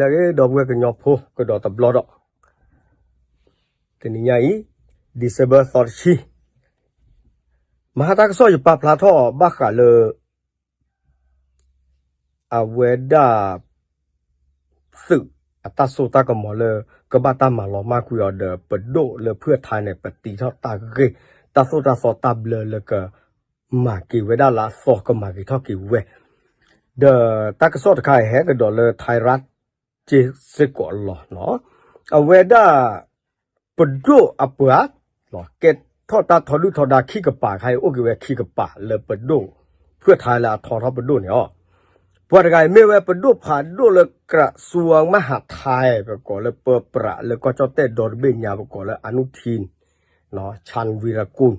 လၢအဂ့ၤ ဒီပုၢ်ဝဲၢ်ကညီဖိကဒီးတဘျီဒီး, တနံၤညါအံၤ December သီတဆံ, မဟါတၢ်ကစီၣ်ယပာ်ဖျါထီၣ်ဘၣ်ဃးလၢ အဝဲဒၣ် သုးအတၢ်စိတၢ်ကမီၤလၢ ကဘၣ်တၢ်မၤလီၤမၢ်ကွံာ်အီၤဒီး ပဒိၣ်လၢဖုၣ်ထါန့ၣ် ပတံထီၣ်တၢ်ဂ့ၢ် တၢ်သိၣ်တၢ်သီတၢ်ဘျၢလၢက မၤက့ၤဝဲဒၣ်လၢအသီ ကမၤဂ့ၤထီၣ်က့ၤဝဲ, ဒီးတၢ်ကစီၣ်တခါအံၤ ဟဲကဒီးလၢ Thai Rat စ့ၢ်ကီးလီၤ. အဝဲဒၣ် ပဒိၣ်အပှၤ ကဲထီၣ်တၢ်ထီဒုၣ်ထီဒါခံကပၤတခါအံၤ အိၣ်က့ၤဝဲခံကပၤလၢပဒိၣ် ဖုၣ်ထါလၢအထီထီၣ်ပဒိၣ်န့ၣ်လီၤ. ပှၤတဂၤအံၤမ့ၢ်ဝဲပဒိၣ်ဖးဒိၣ်လၢ ကရၢၡူဝ်းမဟၣ်ထၢၣ် ပကိးလၢပၢပြးလၢကီၢ်ကၠီၣ်တဲၣ်ဒီတဘ့ၣ်ညါ ပကိးလၢ အနုထံၣ် ခၢၣ်ဝံရကူၣ်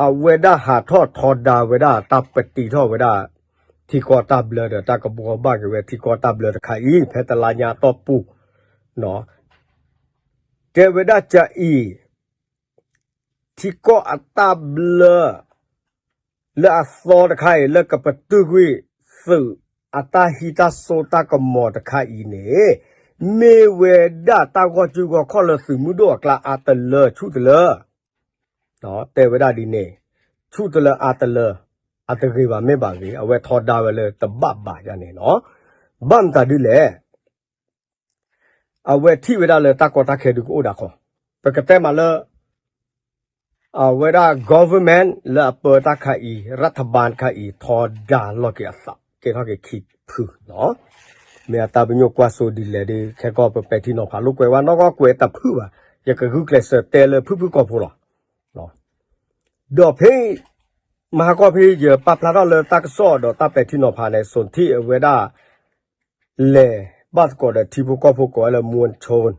အဝဲဒၣ်ဟးထီၣ်ထီဒါဝဲဒၣ်တၢ်ပတံထီၣ်ဝဲဒၣ် ထံကီၢ်တၢ်ဘျၢဒီး တၢ်ကဘှီဘၣ်က့ၤဝဲထံကီၢ်တၢ်ဘျၢတခါအံၤ ဖဲတလါညါအတီၢ်ပူၤ တဲဝဲဒၣ်ကအံၤ ထံကီၢ်အတၢ်ဘျၢ လၢအသီတခါအံၤ လၢကပတုာ်ကွံာ်သုးအတၢ်ဟံးတၢ်စိတၢ်ကမီၤတခါအံၤန့ၣ် မ့ၢ်ဝဲဒၣ်တၢ်ဂီၢ်စုဂီၢ်ခီၣ်လၢသုးမုၢ်ဒိၣ်အကျါအါတလၢ ဆူၣ်တလၢ ဆူၣ်တလၢအါတလၢ အတဂ့ၤဘၣ်မ့ၢ်ဘၣ်ဂ့ၤ အဝဲထီဒါဝဲလၢတဘၣ်ဘၣ်ယါန့ၣ်လီၤ. ဘၣ်မတၤဒ်လဲၣ် အဝဲထံၣ်ဝဲဒၣ်လၢတၢ်ကီတၢ်ခဲဒုးကအိၣ်ဒၣ်ခီ, ပကတဲမးလၢ အဝဲဒၣ် government လၢအပၢတၢ်ခါအံၤ ရၢၣ်ထဘၢၣ်တခါအံၤ ထီဒါလီၤက့ၤအသး ကဲထီၣ်က့ၤခံဖုလီၤ. မ့ၢ်အတၢ်ပညိၣ်ကွၢ်စိဒ်လဲၣ်ဒီး ခဲကီၢ်ပပဲာ်ထံနီၤဖးလိာ်ကွဲးဝဲနီၢ်ကီၢ်ကွဲးတဖုဘၣ်, ယကဂုာ်ကျဲးစၢးတဲလၢဖုၣ်ဖုၣ်ကိာ်ဖိလီၤ. ဒီးဖဲ မဟါကီၢ်ဖဲယပာ်ဖျါထီၣ်လၢတၢ်ကစီၣ်ဒီးတၢ်ပဲာ်ထံနီၤဖးန့ၣ် စိၣ်ထံၣ်အဝဲဒၣ် လဲၤဘၣ်သကိးဒီးထံဖိကီၢ်ဖိကိးဝဲလၢ မူၣ်ထူၣ်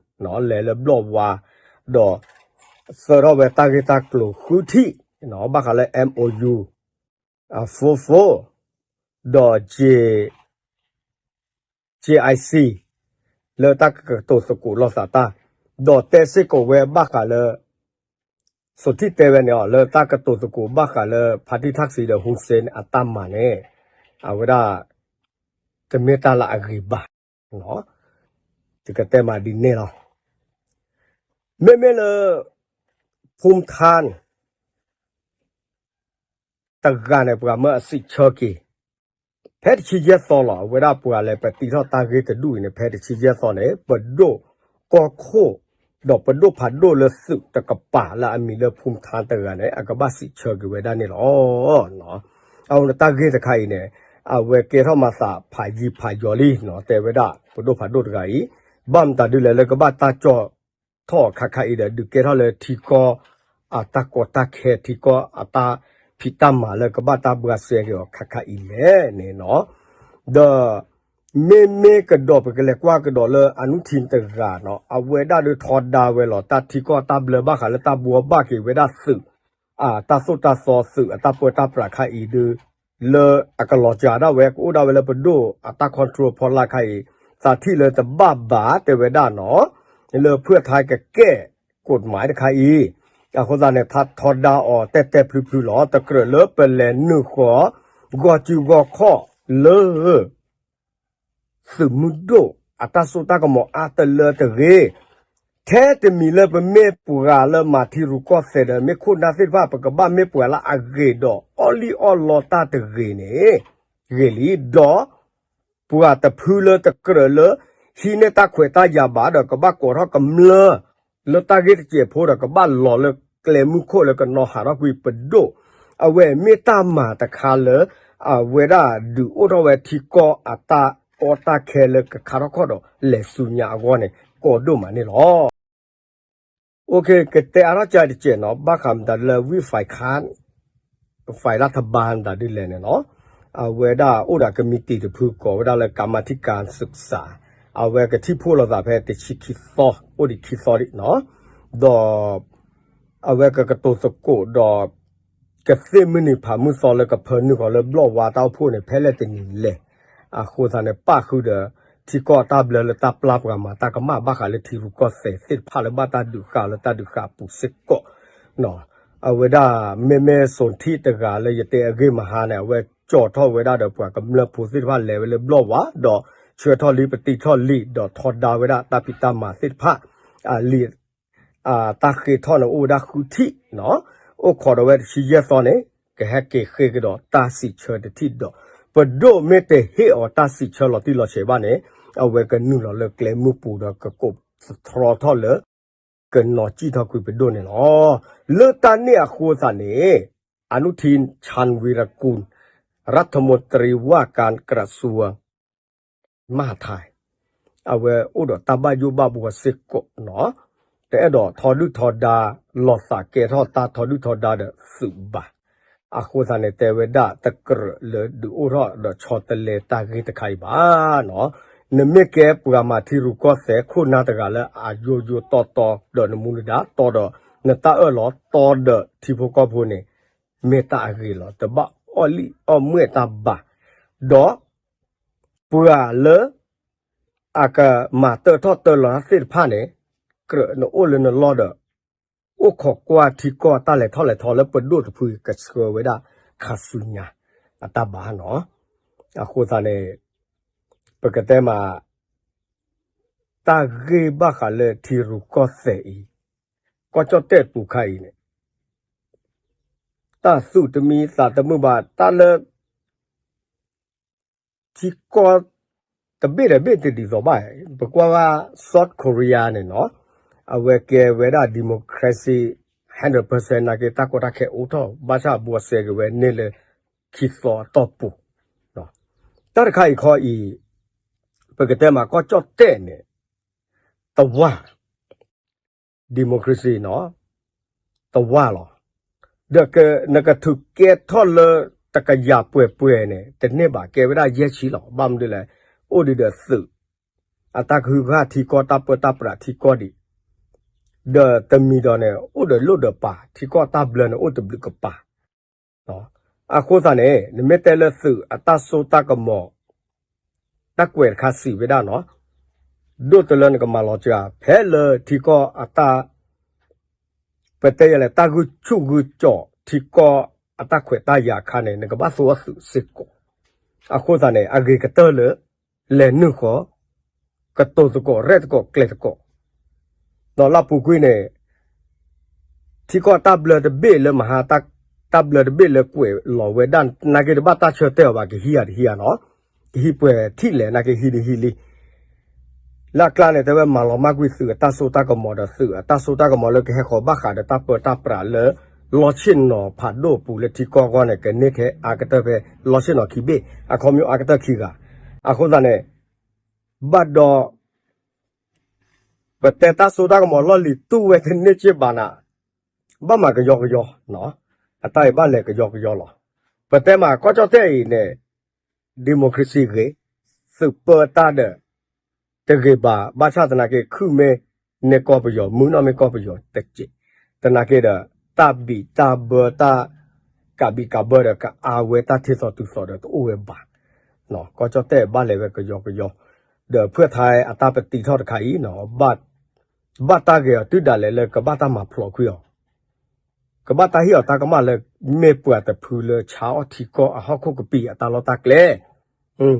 လဲၤလၢဘျီၣ်ဝါ ဒီး သၢထီၣ်ဝဲတၢ်ဂ့ၢ်တၢ်ကျိၤဃုထံၣ် ဘၣ်ဃးလၢ MOU အ four four ဒီး J JIC လၢတၢ်ကကတိၤသကိးလိာ်သးတၢ်, ဒီးတဲစ့ၢ်ကီးဝဲဘၣ်ဃးလၢ စိၣ်ထံၣ်တဲဝဲန့ၣ်အီၤ လၢတၢ်ကတိၤသကိးဘၣ်ဃးလၢ ဖါတံၢ်ထၣ်စံဒီး ဟူစ့အတၢ်မၤန့ၣ် အဝဲဒၣ် တမ့ၢ်တၢ်လၢအဂ့ၤဘၣ် ယကတဲမးဒ်န့ၣ်လီၤ. မ့မ့ၢ်လၢ ဖူထၢၣ် တဂၤန့ၣ် ပှၤမၢအစံးဆၢက့ၤ ဖဲတဆံယဲၢ်သီလီၤ. အဝဲဒၣ်ပှၤလဲၤပတံထီၣ်တၢ်ဂ့ၢ်တဒူၣ်အံၤန့ၣ် ဖဲတဆံယဲၢ်သီန့ၣ် ပဒိၣ်ကီၢ်ခိၣ် ဒီးပဒိၣ်ဖးဒိၣ်လၢသုးတကပၤလၢအမံၤလၢဖူထၢၣ်တဂၤန့ၣ် အကဘၣ်စံးဆၢက့ၤဝဲဒၣ်န့ၣ်လီၤ. အဃိန့ၣ်တၢ်ဂ့ၢ်တခါအံၤန့ၣ် အဝဲကဲထီၣ်မၤသးဖးယံၤဖးယီၤလံ တဲဝဲဒၣ် ပဒိၣ်ဖးဒိၣ်တဂၤအံၤ ဘၣ်မတၤဒ်လဲၣ်လၢကဘၣ်တၢ်ကၠီၣ် ထီၣ်ခါခါအံၤဒီး ဒုးကဲထီၣ်လၢထံကီၢ်အတၢ်ကီတၢ်ခဲ ထံကီၢ်အတၢ်ဖံးတၢ်မၤလၢကဘၣ်တၢ်ဘှါစဲက့ၤအီၤခါခါအံၤလဲၣ်န့ၣ်လီၤ. ဒီး မ့မ့ၢ်ကဒီးပကလဲၤကွၢ်ကဒီးလၢအနုထံၣ်တဂၤန့ၣ် အဝဲဒၣ်ဒုးထီဒါဝဲလီၤ တၢ်ထံကီၢ်တၢ်ဘျၢဘၣ်ဃးလၢတၢ်ဘှီဘၣ်က့ၤဝဲဒၣ်သုး အတၢ်သိၣ်တၢ်သီသုးအတၢ်ပၢတၢ်ပြးခါအံၤဒုး လၢအကလီၤစှၤဒၣ်ဝဲ ကအိၣ်ဒၣ်ဝဲလၢပဒိၣ်အတၢ် control ဖီလာ်ခါအံၤ သးထံၣ်လၢတဘၣ်ဘၣ်တဲဝဲဒၣ်န့ၣ် လၢဖုၣ်ထၢၣ်ကကဲ ကိးမးတခါအံၤ အဃိသတးန့ၣ် ထီဒါအီၤတဲတဲဖျုဖျုလီၤ တကြၢးလၢပလဲၤနုာ်ဃီၤ ဂီၢ်စုဂီၢ်ခီၣ်လၢ သုးမုၢ်ဒိၣ်အတၢ်စိတၢ်ကမီၤအါတလၢတဂ့ၤ, ထဲတမံၤလၢပမ့ၢ်ပှၤလၢမၤထံရူၢ်ကီၢ်သဲးဒီး မ့ၢ်ခိၣ်နၢ်သ့ၣ်တဖၣ် ပကဘၣ်မ့ၢ်ပှၤလၢအဂ့ၤဒီးအီၣ်လံၣ်အီၣ်လီတၢ်တဂ့ၤန့ၣ် ဂ့ၤလံ, ဒီး ပှၤတဖုလၢတကြၢးလၢ ဟံးန့ၢ်တၢ်ခွဲးတၢ်ယာ်ဘၣ်ဒီး ကဘၣ်ကိးထီၣ်ကမျၢၢ် လၢတၢ်ဂ့ၢ်တစဲးဖိဒီး ကဘၣ်လီၤလၢကျဲမုၢ်ခိၣ်လၢကနီၤဟးထီၣ်ကွံာ်ပဒိၣ်, အဝဲမ့ၢ်တၢ်မၤတခါလၢ အဝဲဒၣ်ဒုးအိၣ်ထီၣ်ဝဲထံကီၢ်အတၢ်ကီတၢ်ခဲလၢကခါထီၣ်ခီၣ်ဒီးလဲၤဆူညါအဂီၢ်န့ၣ် ကီဒိၣ်မးန့ၣ်လီၤ. ကတဲအါထီၣ်ကၢတစဲးနီၤ ဘၣ်ဃးမတၤဒ်လဲၣ် ဝံၣ်ဖးခၣ် ဖးလၢထဘၢၣ်မတၤဒ်လဲၣ်န့ၣ်လီၤ. အဝဲဒၣ်အိၣ်ဒီးကမံးတံာ်တဖုကိးဝဲဒၣ်လၢ ကမၤထံကၢၣ်စၢးစၢး, အဝဲကထံၣ်ဖှိၣ်လိာ်သးဖဲတဆံခံသီ အိၣ်ဒံးခံသီဒံးနီၤ, ဒီး အဝဲကကတိၤသကိးဒီး ကသ့ၣ်မုၢ်နံၤဖးမုၢ်သီလၢကဖၢနုာ်ဃီၤလၢဘျီၣ်ဝါတၢ်အိၣ်ဖှိၣ်န့ၣ် ဖဲလဲၣ်တနံၤလဲၣ်, အဃိသတးန့ၣ် ပၣ်ဃုာ်ဒီး ထံကီၢ်တၢ်ဘျၢလၢတၢ်ပျၢ်ပှၤမၤတၢ်ကမၣ်ဘၣ်ဃးလၢထံရူၢ်ကီၢ်သဲးသ့ၣ်တဖၣ်လၢဘၣ်တၢ်ဒုးဃာ်အီၤ လၢတၢ်ဒုးဃာ်အပူၤစ့ၢ်ကီး အဝဲဒၣ်မ့မ့ၢ်စိၣ်ထံၣ်တဂၤလၢယတဲအဂ့ၢ်မဟါန့ၣ် အဝဲကၠီထီၣ်ဝဲဒၣ်ဒီးပှၤကမျၢၢ်ဖိသ့ၣ်တဖၣ်လဲၤဝဲလၢဘျီၣ်ဝါ ဒီး ဆှၢထီၣ်လံ ပတံထီၣ်လံ ဒီးထီဒါဝဲဒၣ်တၢ်ဖံးတၢ်မၤသ့ၣ်တဖၣ် အလံာ် တၢ်ဃ့ထီၣ်န့ၣ်အိၣ်ဝဲဒၣ်ဃုထံၣ်နီၤ, အိၣ်ခိးဒီးဝဲတဆံယဲၢ်သီန့ၣ် ကဟဲက့ၤဃ့ကဒီးတၢ်စံးဆၢတထံၣ်ဒီး ပဒိၣ်မ့ၢ်တဟ့ၣ်အီၤတၢ်စံးဆၢလီၤတံၢ်လီၤဆဲးဘၣ်န့ၣ် အဝဲကနုာ်လီၤလၢကျဲမုၢ်ပူၤဒီးကကိးသတြီထီၣ်လၢ ကနီၤစံၣ်ထီၣ်ကွံာ်ပဒိၣ်န့ၣ်လီၤ. လၢတၢ်န့ၣ်အဃိသတးန့ၣ် အနုထံၣ် ชาญวีรกูล รัฐมนตรีว่าการกระทรวง มหาดไทย အဝဲအိၣ်ဒီးတၢ်ဘၣ်ယိၣ်ဘၣ်ဘှီစ့ၢ်ကီးနီၤ, တအဲၣ်ဒိးထီဒုၣ်ထီဒါ လီၤသးကဲထီၣ်တၢ်ထီဒုၣ်ထီဒါဒီးသုးဘၣ်. အဃိသတးန့ၣ် တဲဝဲဒၣ်တကြၢးလၢဒုးအိၣ်ထီၣ်ဒီးဆီတလဲတၢ်ဂ့ၢ်တခါအံၤဘၣ်နီၤ. နမ့ၢ်ကဲပှၤမၤထံရူၢ်ကီၢ်သဲးခိၣ်နၢ်တဂၤလၢအယိယိတီတီ ဒီးနမူနဒါတီဒီး နတၢ်အၢၣ်လီၤတီဒီးထံဖိကီၢ်ဖိန့ၣ် မ့ၢ်တၢ်အဂ့ၤလီၤ. တဘၣ်အီၣ်လံၣ်အီၣ်မှဲၣ်တၢ်ဘၣ်, ဒီး ပှၤလၢ အကမၤတၢထီၣ်တၢလီၤသ့ၣ်တဖၣ်န့ၣ် ကြၢးနအိၣ်လၢနလီၢ်ဒီး အိၣ်ခိးကွၢ်ထံကီၢ်တၢ်လဲၤထီၣ်လဲၤထီလၢပဒိၣ်တဖုကဆှၢဝဲဒၣ်ခါဆူညါအတၢ်ဘၣ်နီၤ. အဃိသတးန့ၣ် ပကတဲမး တၢ်ဂ့ၢ်ဘၣ်ဃးလၢထံရူၢ်ကီၢ်သဲးအံၤ ကီၢ်ကၠီၣ်တဲၣ်ပူၤခါအံၤန့ၣ် တၢ်သူၣ်တမံသးတမုာ်ဘၣ် တၢ်လၢ ထံကီၢ် တဘ့ၣ်ဒီးဘ့ၣ်တဒ်သိးဘၣ်, ပကွၢ်ဘၣ် South Korea န့ၣ်နီၤ, အဝဲကဲဝဲဒၣ် democracy hundred percent နာ်က့ တၢ်ကီတၢ်ခဲအိၣ်ထီၣ် ဘၣ်ဆၣ်ဘှီစဲက့ၤဝဲန့ၢ်လၢခံသီအတီၢ်ပူၤ, တၢ်တခါအံၤခီအံၤ ပကတဲမးကီၢ်ကၠီၣ်တဲၣ်န့ၣ် တဝၢ် democracy နီၤ, တဝၢ်လီၤ. ဒီးနကထုးကဲထီၣ်လၢတကယၤပှဲၤပှဲၤန့ၣ် တန့ၢ်ဘၣ် ကဲဝဲဒၣ်ယဲၢ်ဆံလီၤ. ဘၣ်မနုၤလဲၣ်, အိၣ်ဒံးဒီးသုး အတၢ်ကဟုကယာ်ထံကီၢ် တၢ်ပၢတၢ်ပြးထံကီၢ်ဒံး, ဒီးတမံၤဒီးန့ၣ် အိၣ်ဒီးလိၣ်ဒီးပာ် ထံကီၢ်တၢ်ဘျၢန့ၣ် အိၣ်တဘျုးကပၤ အဃိသတးန့ၣ် နမ့ၢ်တဲလၢသုးအတၢ်စိတၢ်ကမီၤ တၢ်ကွဲးတခါစံးဝဲဒၣ်နီၤ, ဒိၣ်တလၢနကမၤလီၤစှၤ ဖဲလၢထံကီၢ်အတၢ် ပတဲယလဲၣ် တၢ်ဂုၢ်ဆူၣ်ဂုၢ်ကၠီၣ်ထံကီၢ်အတၢ်ခွဲးတၢ်ယာ်အခါန့ၣ် နကဘၣ်သိအသုးစ့ၢ်ကီး, အဃိသတးန့ၣ် အဂ့ၤကတၢၢ်လၢ လဲၤနုာ်ဃီ ကတိၤသကိးရဲၣ်သကိးကျဲၤသကိး, ဒီးလၢပူၤကွံာ်န့ၣ် ထံကီၢ်တၢ်ဘျၢတဘ့ၣ်လၢမဟါ တၢ်ဘျၢတဘ့ၣ်လၢကွဲးလီၤဝဲဒၣ် နာ်က့တဘၣ်တၢ်ဆၢတဲာ်အီၤဘၣ် ကဟံးယၤတဟံးယၤနီၤ, ကဟံးပှဲၤထံၣ်လဲၣ် နာ်က့ဟံးဒ်ဟံးလံ လၢအကျါန့ၣ် တဲဝဲမၤလီၤမၢ်ကွံာ်သုးအတၢ်စိတၢ်ကမီၤဒီး သုးအတၢ်စိတၢ်ကမီၤလၢကဟဲဃီၤဘၣ်ဃးဒီးတၢ်ပၢတၢ်ပြးလၢ လီၢ်ဆ့ၣ်နီၤဖးဒိၣ်အပူၤလၢထံကီၢ်အဂီၢ်န့ၣ် ကန့ၢ်ထဲအါကတၢၢ်ဖဲ လီၢ်ဆ့ၣ်နီၤခံဘ့ၣ် အခီပညီအါကတၢၢ်ခံဂၤ, အဃိသတးန့ၣ် ဘၣ်ဒီး ပတဲတၢ်စိတၢ်ကမီၤလီၢ်လံၤတူၢ်ဝဲတန့ၢ်က့ဘၣ်နၤ, ဘၣ်မၤကယီကယီ, အတၢ်အံၤဘၣ်လဲၤကယီကယီလီၤ. ပတဲမးကီၢ်ကၠီၣ်တဲၣ်အံၤန့ၣ် democracy ဂ့ၤ, သုးပၢတၢ်ဒီး တဂ့ၤဘၣ်, ဘၣ်ဆၣ်သနာ်က့ ခုၣ်မ့ၢ်န့ၢ်ကီၢ်ပယီၤ မုၢ်နီၢ်မ့ၢ်ကီၢ်ပယီၤတက့ၢ်, သနာ်က့ဒီး တၢ်ဘံၣ်တၢ်ဘၢတၢ် ကးဘံၣ်ကးဘၢဒီး ကအါဝဲတၢ်ထံၣ်သီတုၤသီဒီးတအိၣ်ဝဲဘၣ်, ကီၢ်ကၠီၣ်တဲၣ်ဘၣ်လဲၤဝဲကယီကယီ, ဒီးဖုၣ်ထါအတၢ်ပတံထီၣ်တခါအံၤနီၤ ဘၣ်တၢ်ဂ့ၤအီၤတုၤဒၣ်လဲာ်လၢကဘၣ်တၢ်မၤဖျိးကွံာ်အီၤ, ကဘၣ်တၢ်ဟ့ၣ်အီၤတၢ်ကမၣ်လၢ မ့ၢ်ပှၤတဖုလၢဆါအီၣ်ထံကီၢ်အဟီၣ်ခိၣ်ကပံာ်အတၢ်လီၢ်တၢ်ကျဲ,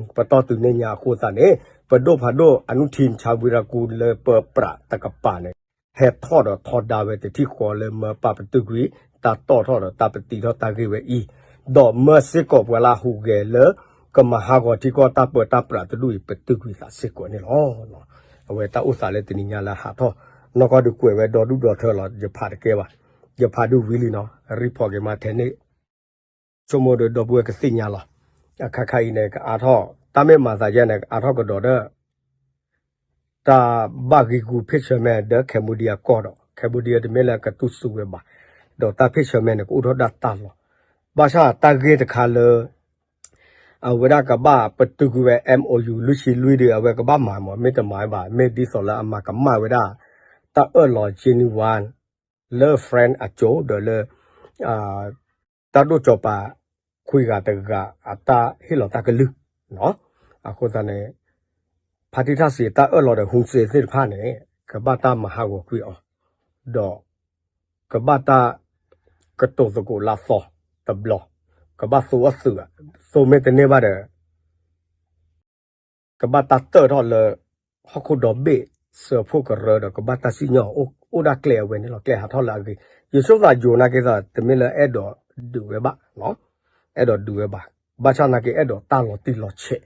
ပတီၢ်တုၤန့ၣ်ညါအဃိသတးန့ၣ် ပဒိၣ်ဖးဒိၣ် အနုထံၣ် ชาญวีรกูล လၢပၢပြးတကပၤန့ၣ် ဟဲထီၣ်ဒီးထီဒါဝဲတထံၣ်ဃီလၢမၢပၢ်ပတုာ်ကွံာ် တၢ်တီၣ်ထီၣ်ဒီးတၢ်ပတံထီၣ်တၢ်ဂ့ၢ်ဝဲအံၤ, ဒီးမၢစ့ၢ်ကီးပှၤလၢအဟူးဂဲၤလၢ ကမၤဟးဂီၤထံကီၢ်တၢ်ပၢတၢ်ပြးတဒူၣ်အံၤ ပတုာ်ကွံာ်သးစ့ၢ်ကီးန့ၣ်လီၤ. အဝဲတၢ်အိၣ်သးလၢတနံၤညါလၢဟးထီၣ် နီၢ်ကီၢ်ဒုးကွဲးဝဲဒီဒူၣ်ဒီထၢလီၤ ယဖးတကဲဘၣ်, ယဖးဒုးဝံၤလံနီၤ report က့ၤမးထဲန့ၣ် ဆိကမိၣ်ဒီးဒီပုၢ်ဝဲၢ်ကသ့ၣ်ညါလီၤ. အခါခါအံၤန့ၣ် ကအါထီၣ် တၢ်မ့ၢ်မၤသးယဲန့ၣ် ကအါထီၣ်ကဒီးဒီး တၢ်ဘၣ်ဂံၢ်ဂူာ်ဖ့ၣ်ဆၢၣ်မဲာ်ဒီး Cambodia ကီၢ်ဒီး Cambodia တမ့ၢ်လၢကတူၢ်စူၤဝဲဘၣ်, ဒီးတၢ်ဖ့ၣ်ဆၢၣ်မဲာ်န့ၣ် ကအိၣ်ထီၣ်ဒၣ်တၢ်လီၤ. ဘၣ်ဆၣ်တၢ်ဂ့ၢ်တခါလၢ အဝဲဒၣ်ကဘၣ်ပတုာ်ကွံာ်ဝဲ MOU လွံၢ်ဆံလွံၢ်ဒီး အဝဲကဘၣ်မၤမး မ့ၢ်တမၤဘၣ် မ့ၢ်ဒ်သိးလၢအမၤကမၣ်ဝဲဒၣ် တၢ်အၢၣ်လီၤ Geneva လၢ France အစိၤဒီးလၢ တၢ်ဒိၣ်စီၤပၤ ခွံဂၤတဂၤ အတၢ်ဟ့ၣ်လီၤတၢ်ကလုၢ်, အဃိသတးန့ၣ် ဖါတံၢ်ထၣ်စံး တၢ်အၢၣ်လီၤဒီး Hun Sen သ့ၣ်တဖၣ်န့ၣ် ကဘၣ်တၢ်မၤဟးဂီၤကွံာ်အီၤ, ဒီး ကဘၣ်တၢ် ကတိၤသကိးလၢအသီတဘျီ, ကဘၣ်သိအီၣ်သုး, သိမ့ၢ်တန့ၢ်ဘၣ်ဒီး ကဘၣ်တၢ်တၢၢ်ထီၣ်လၢ ဟီၣ်ခိၣ်ဒီဘ့ၣ် စၢဖှိၣ်ကရၢဒီး ကဘၣ်တၢ်စံၣ်ညီၣ် အိၣ်ဒၣ်ကျဲအဝဲန့ၣ်လီၤ. ကျဲဟးထီၣ်လၢအဂ့ၤ ယဆိကမိၣ်ယိၤနာ်က့သး တမ့ၢ်လၢအဲၣ်ဒိးဒုးဝဲဘၣ်, အဲၣ်ဒိးဒုးဝဲဘၣ်, ဘၣ်ဆၣ်နာ်က့အဲၣ်ဒိးတၢ်လီၤတံၢ်လီၤဆဲး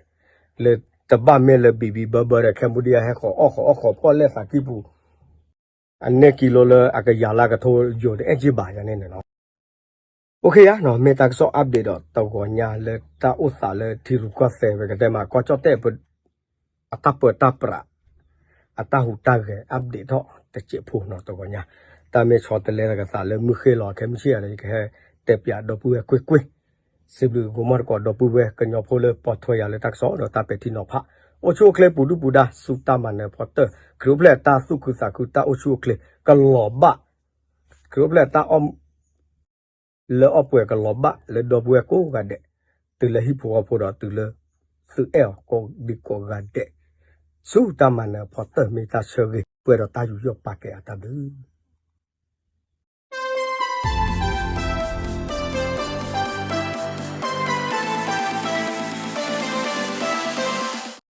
လၢတဘၣ်မ့ၢ်လၢ ဘံၣ်ဘံၣ်ဘၢဘၢ ဒီး Cambodia ဟဲဃီၤအီၣ်ဃီၤအီၣ်ဃီၤဖှီၣ်လဲၢ်သးကံၢ်ပူၤ အနဲၣ်ကံလိလၢအကယၤလၢအကထိ ယိၤတအဲၣ်က့ဘၣ်ယၤန့ၣ်န့ၣ်လီၤ. အိၣ်ခ့ယါနီၤ မ့ၢ်တၢ်ကစီၣ် update ဒီးတဂီၤညါလၢတၢ်အိၣ်သးလၢထံရူၢ်ကီၢ်သဲး ပကတဲမး ကီၢ်ကၠီၣ်တဲၣ် အတၢ်ပၢတၢ်ပြး အတၢ်ဟူးတၢ်ဂဲၤ update ထီၣ်တစဲးဖိနီၤ တဂီၤညါ တၢ်မ့ၢ်ဆီတလဲတကသးလၢမုၢ်ဃ့ၢ်လီၤ ခဲမုၢ်ဆ့ၣ်ယၤဒီး ယကဟဲတဲပၠးဒီပုၢ်ဝဲၢ်ကွ့ၢ်ကွ့ၢ် စံးဘျုးကိးမီၢ်တကိးဒီပုၢ်ဝဲၢ်ကညီဖိလၢပိာ်ထွဲယၤလၢတၢ်ကစီၣ်ဒီးတၢ်ပဲာ်ထံနီၤဖး အိၣ်ဆူၣ်အိၣ်ချ့ပူၤဒုၣ်ပူၤဒါ စူၢ်တၢ်မၤနၢၤဖီတၢၢ် ခရံာ်အိၣ်ဖျဲၣ်အတၢ်သူၣ်ခုသးခုတၢ်အိၣ်ဆူၣ်အိၣ်ချ့ ကလီၤဘၣ် ခရံာ်အိၣ်ဖျဲၣ်အတၢ်အီၣ် လၢအီၣ်ပှဲၤကလီၤဘၣ်လၢဒီပုၢ်ဝဲၢ်ကိးဂၤဒဲး တုၤလၢဟံၣ်ဖိဃီဖိဒီးတုၤလၢ သုအဲၣ်အီၤကိးဒံကိးဂၤဒဲး ဆူတၢ်မၤနၢၤဖီတၢၢ်မ့ၢ်တၢ်ဆၢဂ့ၤ ပှဲၤဒီးတၢ်ယူးယီၣ်ပာ်ကဲအတၢ်ဘျုး